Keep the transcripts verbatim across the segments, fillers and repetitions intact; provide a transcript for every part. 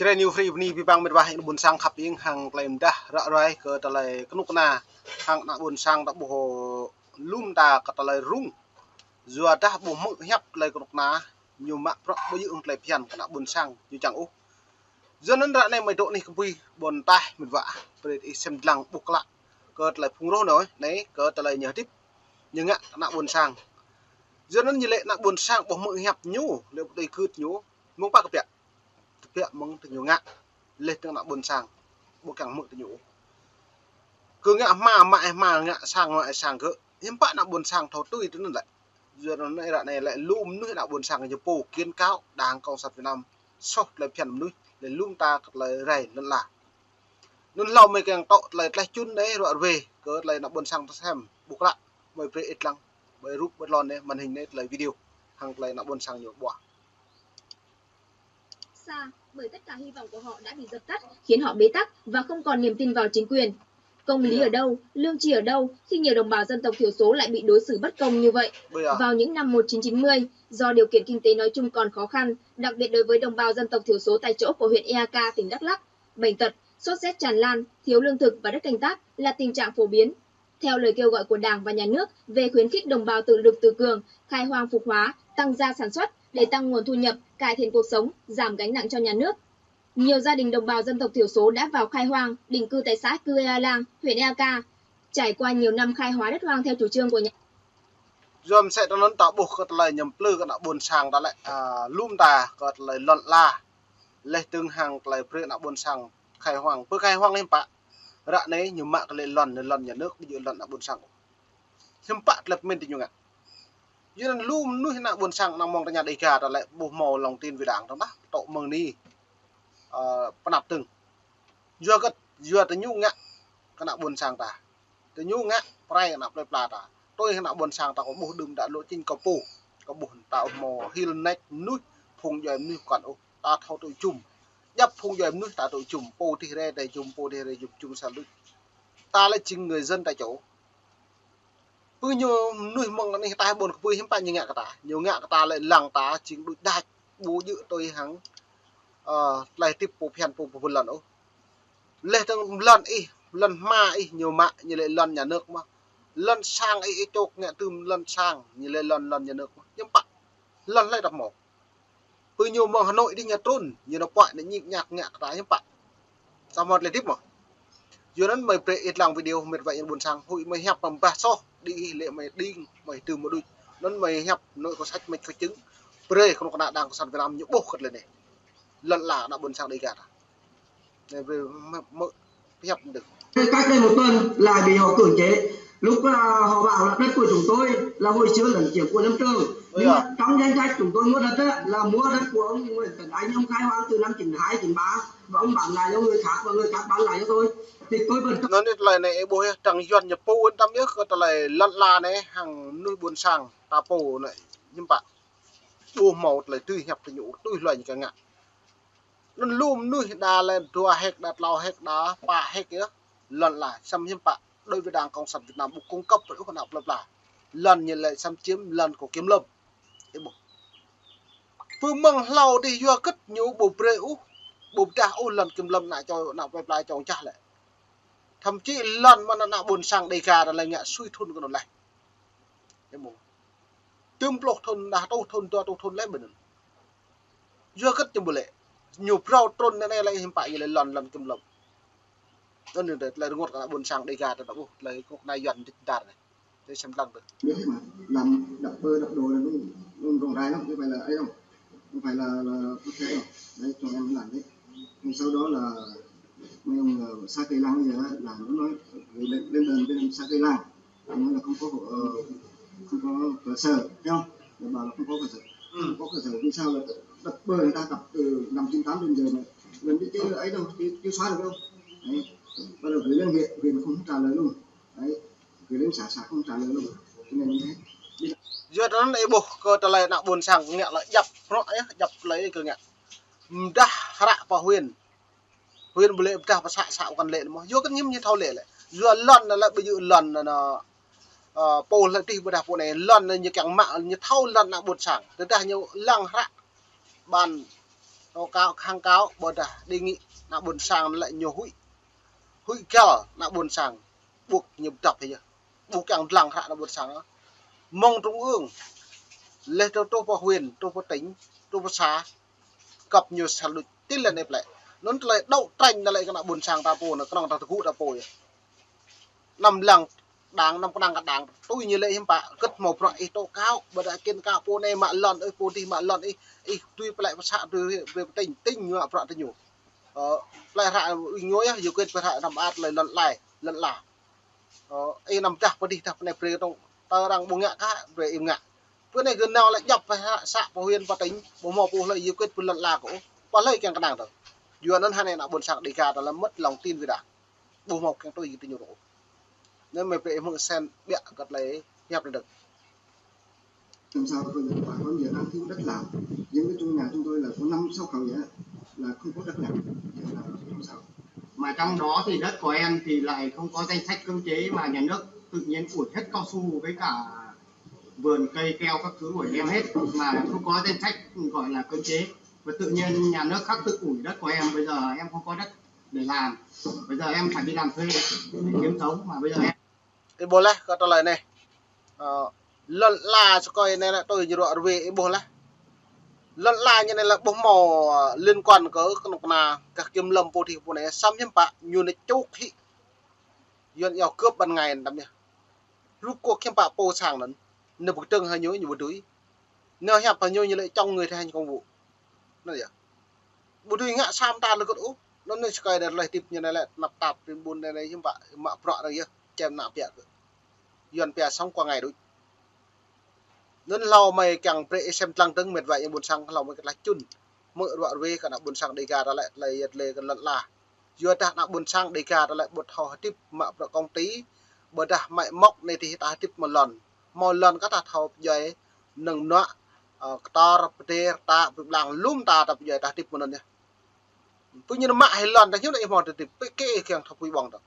Rai New Free bơni abih bang met wa ƀing ƀôn sang khăp ing hăng tơlơi mơdah ră ruai kơ tơlơi kơnuk kơna hăng ană ƀôn sang ta ƀuh lŏm ta kơ tơlơi rŭng. Yua dah ƀu hmư̆ hiăp tơlơi kơnuk kơna, ñu mă bruă ƀu djơ̆ hăng tơlơi phiăn kơ ană ƀôn sang ñu čang ôh. Yua anŭn ră anai mơi dŏ anih kơpui ƀôn taih met wa, brơi ih sem lăng ƀuh klă kơ tơlơi phung roh anai, anai kơ tơlơi ñu hơdip, ñu ngă ană ƀôn sang. Yua anŭn ñu lĕ ană ƀôn sang ƀu hmư̆ hiăp ñu, lĕ ƀu tui gưt ñu, mơ̆ng pă kơ biă. Tơbiă mơ̆ng tơ ñu ngă, leh tơ ană ƀôn sang ƀu kiăng hmư̆ tơ ñu. Kơ ngă hma mă ih hma, ngă sang mă ih sang kơ. Hiư̆m pă ană ƀôn sang thâo tui tơ anŭn lĕ. Yua anŭn ră anai lĕ lu mơnuih ană ƀôn sang ñu pô khuyến cáo Đảng Cộng sản Việt Nam soh tơlơi phiăn mơnuih, lĕ lŏm ta kơ tơlơi rai lŏn ala. Anŭn hlâo mơi kiăng tŏ tơlơi tlaih čun anai ruă ruê kơ tơlơi ană ƀôn sang ta sem ƀuh klă, mơi brơi ih lăng, mơi rup ƀơi lŏn anai, màn hình anai tơlơi video hăng tơlơi ană ƀôn sang ñu ƀuh. Xa, bởi tất cả hy vọng của họ đã bị dập tắt, khiến họ bế tắc và không còn niềm tin vào chính quyền. Công lý ở đâu, lương tri ở đâu khi nhiều đồng bào dân tộc thiểu số lại bị đối xử bất công như vậy? Vào những năm một chín chín mươi, do điều kiện kinh tế nói chung còn khó khăn, đặc biệt đối với đồng bào dân tộc thiểu số tại chỗ của huyện Eak, tỉnh Đắk Lắk, bệnh tật, sốt rét tràn lan, thiếu lương thực và đất canh tác là tình trạng phổ biến. Theo lời kêu gọi của Đảng và Nhà nước về khuyến khích đồng bào tự lực tự cường, khai hoang phục hóa, tăng gia sản xuất để tăng nguồn thu nhập, cải thiện cuộc sống, giảm gánh nặng cho nhà nước, nhiều gia đình đồng bào dân tộc thiểu số đã vào khai hoang, định cư tại xã Cư Ea Lang, huyện Ea Ka, trải qua nhiều năm khai hóa đất hoang theo chủ trương của nhà Yua mơsĕ tơ anŭn ta ƀuh kơ tơlơi ñu plư kơ ană ƀôn sang ta lĕ, a, lŏm ta kơ tơlơi lŏn ala. Leh tơ̆ng hăng tơlơi brơi ană ƀôn sang khai hoang. Pơ khai hoang hiư̆m pă. Ră anai ñu mă kơ lĕ lŏn, lŏn nhà nước, ƀu djơ̆ lŏn ană ƀôn sang. Hiư̆m pă tơlơi pơmĭn tơ ñu ngă. Yua anŭn lu mơnuih ană ƀôn sang ană mơ̆ng tơña Đêga ta lĕ ƀu hmâo lòng tin với Đảng tơdah tŏ mơ̆ng anai, ơ, pơnăp tơ̆ng. Yua kơ, yua tơ ñu ngă kơ ană ƀôn sang ta. Tơ ñu ngă pơrai kơ ană plơi pla ta. Tui ană ƀôn sang ta kơ ƀuh đưm đă lŏ čing kơ pô. Kơ ƀuh ta hmâo hil nač mơnuih, phung djuai mơnuih kăn ôh. Ta thâo tui čum. Djăp phung djuai mơnuih ta tui čum. Pô tih rai ta čum, pô tih rai čum, čum sa luč. Ta lĕ jing người dân ta čô. Pơ ñu mơnuih mơ̆ng anih taih ƀôn kơpui hiư̆m pă ñu ngă kơ ta. Ñu ngă kơ ta lĕ lăng ta jing đuč đač. Ƀu djơ̆ tui hăng, ơ, tơlơi hơdip pô phiăn pô pơpŭ lŏn ôh. Leh tơ̆ng lŏn ih, lŏn hma ih ñu mă, ñu lĕ lŏn nhà nước mơ̆n. Lŏn sang ih, ih čŏk ngă tơm lŏn sang, ñu lĕ lŏn, lŏn nhà nước mơ̆n. Hiư̆m pă. Lŏn hlơi ta hmâo. Pơ ñu mơ̆ng Hà Nội đih ñu trŭn, ñu nao pơ̆k ñu ñik ñak ngă kơ ta hiư̆m pă. Samơ̆ tơlơi hơdip mơ̆n. Yua anŭn mơi brơi ih lăng video met wa ƀôn sang, huĭ mơi hiăp pơm bah soh, đĭ ih lĕ mơi đing, mơi tơm mơ̆ đuč. Anŭn mơi hiăp nội có sách mách có chứng. Brơi kơnuk kơna Đảng Cộng sản Việt Nam ñu ƀuh kơ tơlơi anai. Lŏn ala ană ƀôn sang Đêga ta. Anai brơi mơi, mơi hiăp đơ̆ng. Cách đây một tuần là bị họ cưỡng chế. Lúc, à, họ bảo là đất của chúng tôi là hồi xưa lấn chiếm của Lâm Trường. Nhưng mà trong danh sách chúng tôi mua đất á, là mua đất của ông Nguyễn Tấn Anh, ông khai hoang từ năm chín hai, chín ba, và ông bán lại cho người khác, và người khác bán lại cho tôi. Thì tôi vẫn Anŭn anai tơlơi anai ih ƀuh yơh, tơdang Yuan ñu pô ƀuăn tăm yơh kơ tơlơi lŏn ala anai hăng mơnuih ƀôn sang ta pô anai, hiư̆m pă. Ƀu hmâo tơlơi tui hiăp tơ ñu, tui hluai ñu kiăng ngă. Anŭn lu mơnuih đa lĕ dua héc, đa klâo héc, đa pă héc yơh. Lŏn ala, samơ̆ hiư̆m pă, đối với Đảng Cộng sản Việt Nam ƀu cung cấp brơi ôh kơ ană plơi pla. Lŏn ñu lĕ xâm chiếm, lŏn của kiểm lâm. Ih ƀuh. Pơ mơ̆ng hlâo đih yua kơ ñu ƀu brơi ôh, ƀu pơdah ôh lŏn kiểm lâm ană čô, ană plơi pla čô čah lĕ. Thậm chí lŏn mơ̆n ană ƀôn sang Đêga ta lĕ ngă sui thŭn kơ anŭn laih. Ih ƀuh. Tơm pluh thŭn, đa rơtuh thŭn, dua rơtuh thŭn laih ƀơi anŭn. Yua kơ ñu ƀu lĕ. Ñu phrâo trŭn anai lĕ hiư̆m pă ñu lĕ lŏn, lŏn kiểm lâm. Anŭn anai tơlơi rơngot kơ ană ƀôn sang Đêga ta ƀuh, tơlơi kơnuk kơna Yuan đĭ dar anai. Tơlơi sem lăng tơ. Biết mà làm đập bơ đập đồ là cũng, cũng rộng rãi lắm, không phải là ấy đâu. Không phải là, là có thể đâu. Đấy, chúng em làm đấy. Rồi sau đó là mấy ông, ờ, xã Tây Lăng bây giờ á, là nó nói gửi lên, lên đơn bên xã Tây Lăng. Nó nói là không có hộ, ờ, không có cơ sở, thấy không? Nó bảo là không có cơ sở. Không có cơ sở vì sao là đập bơ người ta đập từ năm chín tám đến giờ mà gần như chưa ấy đâu, chưa, chưa xóa được đâu. Đấy. Bắt đầu gửi lên huyện, huyện không trả lời luôn. Đấy. Gửi lên xã, xã không trả lời luôn. Cho nên là Yua anŭn ih ƀuh kơ tơlơi ană ƀôn sang ngă lĕ djăp, hrŏ yơh, djăp tơlơi kơ ngă. Mơdah hră pơ huyện. Huyện ƀu lĕ, mơdah pơ xã, xã ƀu kăn lĕ mơ̆n. Yua kơ ñu ñu thâo lĕ lĕ. Yua lŏn anai lĕ ƀu djơ̆ lŏn anŭn, ơ, pô hlơi đih ƀôdah pô anai. Lŏn anai ñu kiăng mă, ñu thâo lŏn ană ƀôn sang. Tơdah ñu lăng hră ban Tố cáo, kháng cáo, ƀôdah đề nghị ană ƀôn sang lĕ ñu huĭ. Huĭ găl ană ƀôn sang. Ƀuh ñu pơdŏp hĭ yơh. Ƀuh kiăng lăng hră ană ƀôn sang. Mơ̆ng trung ương. Leh truh, truh pơ huyện, truh pơ tỉnh, truh pơ xã. Kăp ñu sal đuč. Tĭ lĕ anai plĕ. Anŭn tơlơi đấu tranh anai lĕ kơ ană ƀôn sang ta pô, anai kơnơ̆ng ta tơgŭ ta pô yơh. Anăm lăng đảng, anăm kơnang kơ đảng. Tui ñu lĕ hiư̆m pă, kơ̆t hmâo bruă ih tố cáo, ƀôdah kiện cáo pô anai mă lŏn ih, pô adih mă lŏn ih, ih tui plĕ pơsă, tui brơi pơtĭng, tĭng ñu mă bruă tơ ñu. Ơ, plĕ hră ih ñu yơh, yua kơ plĕ hră anăm ăt lĕ lŏn lai, lŏn la. Ơ, ih anăm dah pơ adih dah pơ anai brơi tŏng, tơ arăng ƀu ngă kah, brơi ih ngă. Pơ anai gơ̆ nao lĕ djŏp pơ xã, pơ huyện, pơ tỉnh, ƀu hmâo pô hlơi yua kơ pơ lŏn la kơ ôh. Pơ hlơi kiăng kơnang tơ. Yua anŭn hơnai ană ƀôn sang Dega ta lĕ mơ̆t lòng tin wơ̆t đa. Ƀu hmâo kiăng tui kơ tơ ñu ôh. Anŭn mơi brơi ih hmư̆ sen ƀiă kơ tơlơi hiăp anai đôč. Làm sao bây giờ bà con giờ đang thiếu đất làm, những cái chung nhà chúng tôi là có năm sáu khẩu vậy á, là không có đất làm, giờ là làm sao? Mà trong đó thì đất của em thì lại không có danh sách cưỡng chế, mà nhà nước tự nhiên ủi hết cao su với cả vườn cây keo các thứ của em hết, mà không có danh sách gọi là cưỡng chế, và tự nhiên nhà nước khắc tự ủi đất của em, bây giờ em không có đất để làm, bây giờ em phải đi làm thuê để kiếm sống, mà bây giờ em Ih ƀuh laih kơ tơlơi anai. Ơ, lŏn la sơkơi anai lĕ tui ñu ruă ruai ih ƀuh laih. Lŏn la ñu anai lĕ ƀu hmâo, ơ, liên quan kơ kơnuk kơna gah kiểm lâm pô adih pô anai, samơ̆ hiư̆m pă ñu anai čuk hĭ. Yuan iâu cướp ban ngày anŭn tăm yơh. Ruk kơ hiư̆m pă pô sang anŭn. Anai ƀu kơdơ̆ng hă ñu, ñu ƀu dưi. Anai hiăp hă ñu, ñu lĕ chống người thi hành công vụ. Anŭn yơh. Ƀu dưi ngă sa mơta lơkŭt ôh. Anŭn anai sơkơi anai tơlơi hơdip ñu anai lĕ tơnap tap trin ƀun anai, anai hiư̆m pă mă bruă anai yơh, čem ană ƀiă kơ. Yuan pia sống qua ngày đôč. Anŭn hlâo mơi kiăng brơi ih sem lăng dơ̆ng mĕt wa ayŏng ƀôn sang, hlâo mơi kơ tơlơi čun. Hmư̆ ruă ruai kơ ană ƀôn sang Dega ta lĕ tơlơi yet lĕ kơ lŏn la. Yua dah ană ƀôn sang Dega ta lĕ ƀu thâo hơdip mă bruă công ty, ƀôdah mă mŏk anai adih ta hơdip mă lŏn. Mă lŏn kơ ta thâo pơdjai, nơ̆ng mơnuă, ơ, kơtor, pơdêr, ta, pơblang, lŏm ta, ta pơdjai ta hơdip mơnŭn yơh. Pơñen mă hĭ lŏn ta hiư̆m anai ih hmâo tơdip, pơkê kiăng thâo pui ƀơ̆ng ta.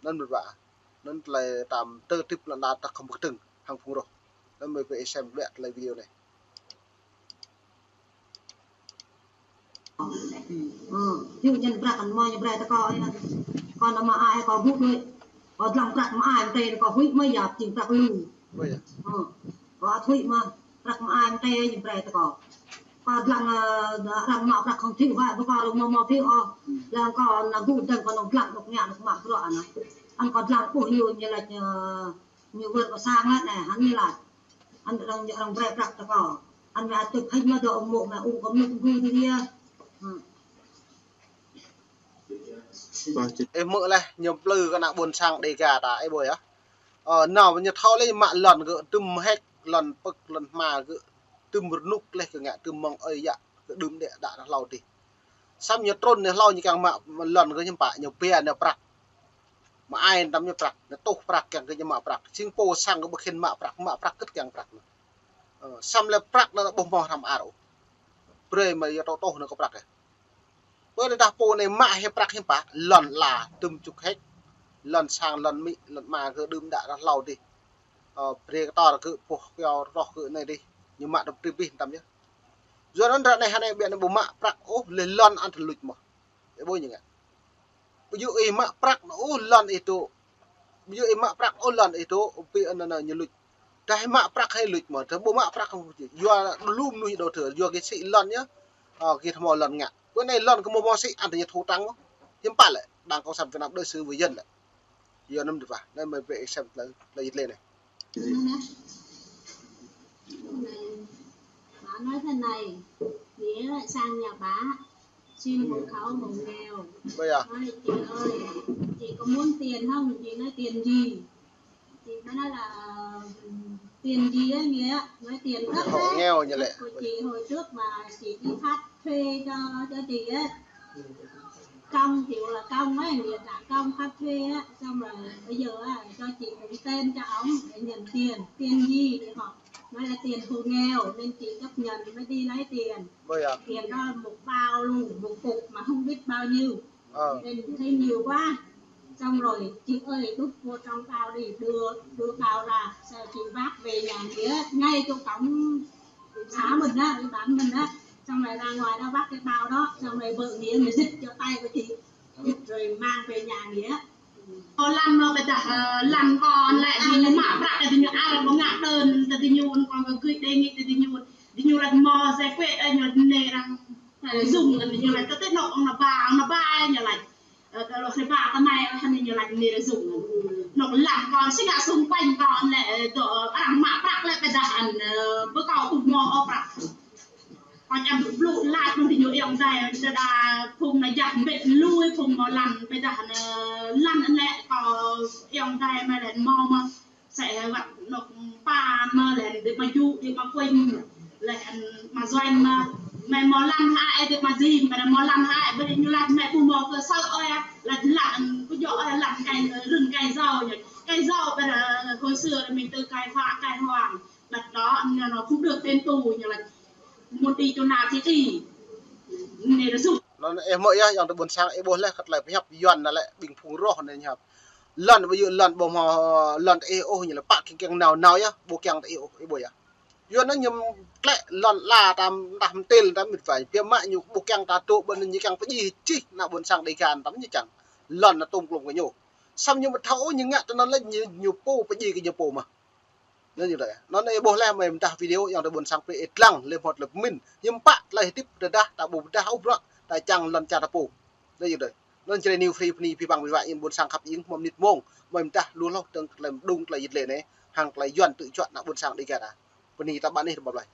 Anŭn mơ̆n wa. Anŭn tơlơi tam tơdip lŏn ta ta khŏm pơkơdơ̆ng hăng phung rŏh. Anŭn mơi brơi ih sem ƀiă tơlơi video anai. Ơ, hyu ñen prăk kăn mơi ñu brơi tơ kâo, ơ, kâo nao mă ai kâo ƀu đuaĭ. Kâo dlăng prăk mă ai tơ kâo huĭ mơi yap čing prăk lu. Ơ, kâo ăt huĭ mơ̆, prăk mă ai tơ ñu brơi tơ kâo. Kâo dlăng, ơ, arăng mă prăk hăng phiu hă, ƀu kâo rơmô mă phiu ôh. Dlăng kâo nao gŭ dơ̆ng kâo nao dlăng đôč ngă đôč mă bruă anai. Anŭn kâo dlăng ƀuh ñu ñu laĭ, ơ, ñu wơr kâo sang laih anai, hăng ñu laĭ. Anŭn arăng, arăng brơi prăk tơ kâo. Anŭn mơi ăt tŭk hĭ mơ̆ dŏ mơ̆ mơi ung kâo mơ̆ gŭ dih yơh. Ih hmư̆ laih, ñu plư kơ ană ƀôn sang Dega ta, ih ƀuh yơh. Ơ, nao ñu thâo lĕ mă lŏn gơ̆ dŭm héc, lŏn pơ̆k, lŏn hma gơ̆ dŭm rơnŭk laih kơ ngă dŭm mơ̆ng ơi yă, gơ̆ đưm đĕ đă hlâo adih. Samơ̆ ñu trŭn ñu hlâo ñu kiăng mă lŏn gơ̆ hiư̆m pă, ñu pia ñu prăk. Mă ai tăm ñu prăk, ñu tuh prăk kiăng kơ ñu mă prăk. Jing pô sang gơ̆ ƀu khĭn mă prăk, mă prăk kơ̆t kiăng prăk. Ơ, samơ̆ lĕ prăk anŭn ƀu hmâo hrăm ar ôh. Brơi mơi yua tŏ tŏ anŭn kơ prăk yơh. Pơ anai dah pô anai mă hĭ prăk hiư̆m pă, lŏn la dŭm čuk héc, lŏn sang, lŏn amĭ, lŏn ama gơ̆ đưm đă hlâo adih. Ơ, brơi kơtor gơ̆ pŏh kyâo rŏh gơ̆ anai adih. Ñu mă dŭm tri bih tăm yơh. Yua anŭn ră anai hơnai ƀiă anai ƀu mă prăk ôh, leh lŏn ăt luč mơ̆. Ih ƀuh ñu ngă. Ƀu djơ̆ ih mă prăk anŭn ôh lŏn ih dŏ. Ƀu djơ̆ ih mă prăk ôh lŏn ih dŏ, ƀu anŭn anŭn ñu luč. Dah ih mă prăk hĭ luč mơ̆, dah ƀu mă prăk hăng ƀu djơ̆. Yua lu mơnuih dŏ thâo, yua gih sĭ lŏn yơh. Ơ, gih hmâo lŏn ngă. Pơ anai lŏn kơ mơ̆ mơ̆ sĭ, ăn tơ ñu thu tăng mơ̆. Hiư̆m pă lĕ, Đảng Cộng sản Việt Nam đối xử với dân lĕ. Yua anŭn mơ̆n wa, anai mơi brơi ih sem tơlơi, tơlơi yit lĕ anai. Bà nói thế này, nghĩa là sang nhà bà xin hộ khẩu hộ nghèo. Bây giờ Nói, chị ơi, chị có muốn tiền không? Chị nói tiền gì? Chị mới nói là, ừ, tiền gì ấy nghĩa, nói tiền đất hộ ấy, nghèo như đất lệ. Của chị hồi trước mà chị đi phát thuê cho, cho chị ấy. Công, chị là công ấy, nghĩa là công phát thuê á, xong rồi bây giờ á, cho chị đứng tên cho ổng để nhận tiền, tiền gì để họ nói là tiền hộ nghèo nên chị chấp nhận mới đi lấy tiền. Bây giờ Tiền đó một bao luôn, một cục mà không biết bao nhiêu. Ờ. Nên thấy nhiều quá. Xong rồi chị ơi đút vô trong bao đi, đưa, đưa bao ra, sao chị vác về nhà nghĩa ngay chỗ cổng xã mình á, ủy ban mình á. Xong rồi ra ngoài đó bắt cái bao đó, xong rồi vợ nghĩa người dịch cho tay của chị, dịch rồi mang về nhà nghĩa. Ơ, lăn mơ̆ ƀôdah, ơ, lăn kơ anŭn lĕ, diñu mă prăk, diñu ăl ƀu ngă đơn, diñu kơ gửi đề nghị, diñu, diñu laĭ mơ̆ giải quyết, ơ, ñu anai arăng, ơ, dùng, diñu laĭ kơ tơ anŏ, anŏ ba, anŏ ba, ñu laĭ. Ơ, kơ lŏ hrơi ba tơ anai, ơ, anai ñu laĭ anai arăng dùng. Anŏ lăn kơ, si ngă xung quanh kơ anŭn lĕ, ơ, dŏ, ơ, arăng mă prăk lĕ ƀôdah, ơ, ƀu kơ ƀu mơ̆ ôh prăk. Kơ čăm blŭ blŭ laĭ mơ̆ng diñu ayŏng adơi, tơdah phung anai jak mbĭt lui phung mơ̆ lăn, ƀôdah anŭn lăn anŭn lĕ kơ ayŏng adơi mơ̆ lĕ mơ̆ mơ̆. Sĕ wăt anŏ pă mơ̆ lĕ dih mă Ju, dih mă Kuing, lĕ mă Juañ mơ̆. Mơi mơ̆ lăn hă ơi, dih mă Jim, mơi mơ̆ lăn hă ơi, ƀơi ñu laĭ mơi ƀu mơ̆ kơ sơ ơi, laĭ lăn, ƀu djơ̆ ơi, lăn kai, rừng Kai Dâu ñu. Kai Dâu ƀơi, ơ, hồi xưa là mình từ Kai Hoa, Kai Hoang. Đợt đó, nó, nó không được đền bù, ñu laĭ. Muốn đi chỗ nào thì đi. Anai arăng dùng. Anŭn ih hmư̆ yơh, ayŏng adơi ƀuôn sang, ih ƀuh laih kơ tơlơi pơhiăp Yuan anŭn lĕ ƀing phung roh anai ñu hiăp. Lăn ƀu djơ̆ lăn ƀu hmâo lăn tơ ih ôh, ñu laĭ pă kiăng kiăng nao nao yơh, ƀu kiăng tơ ih ôh, ih ƀuh yơh. Yuan anŭn ñu tlĕ lăn ala tam dah mơtil tam mĭt wa, biă mă ñu ƀu kiăng ta tŭ ƀơi anŭn, ñu kiăng pơdjai čih ană ƀuôn sang Dega tam ñu čang. Lăn anŭn tôm klôm kơ ñu. Samơ̆ ñu ƀu thâo ôh, ñu ngă tơ anŭn lĕ ñu, ñu pô pơdjai kơ ñu pô mơ̆. Anŭn ñu laĭ. Anŭn ih ƀuh laih mơi mơdah video ayŏng adơi ƀuôn sang brơi ih lăng, lĕ hmâo tơlơi pơmĭn. Hiư̆m pă tơlơi hơdip tơdah ta ƀu pơdah ôh bruă, ta čang lŏn čar ta pô. Anŭn ñu laĭ. Anŭn Jrai New Free bơni abih bang mơi wa in ƀuôn sang khăp ing, mơ̆ mơnit mông, mơi mơdah lu hloh dơ̆ng tơlơi mơđung tơlơi yit lĕ anai, hăng tơlơi Yuan tŭ juă ană ƀuôn sang Dega ta. Bơni ta ƀă anih rơbap laih.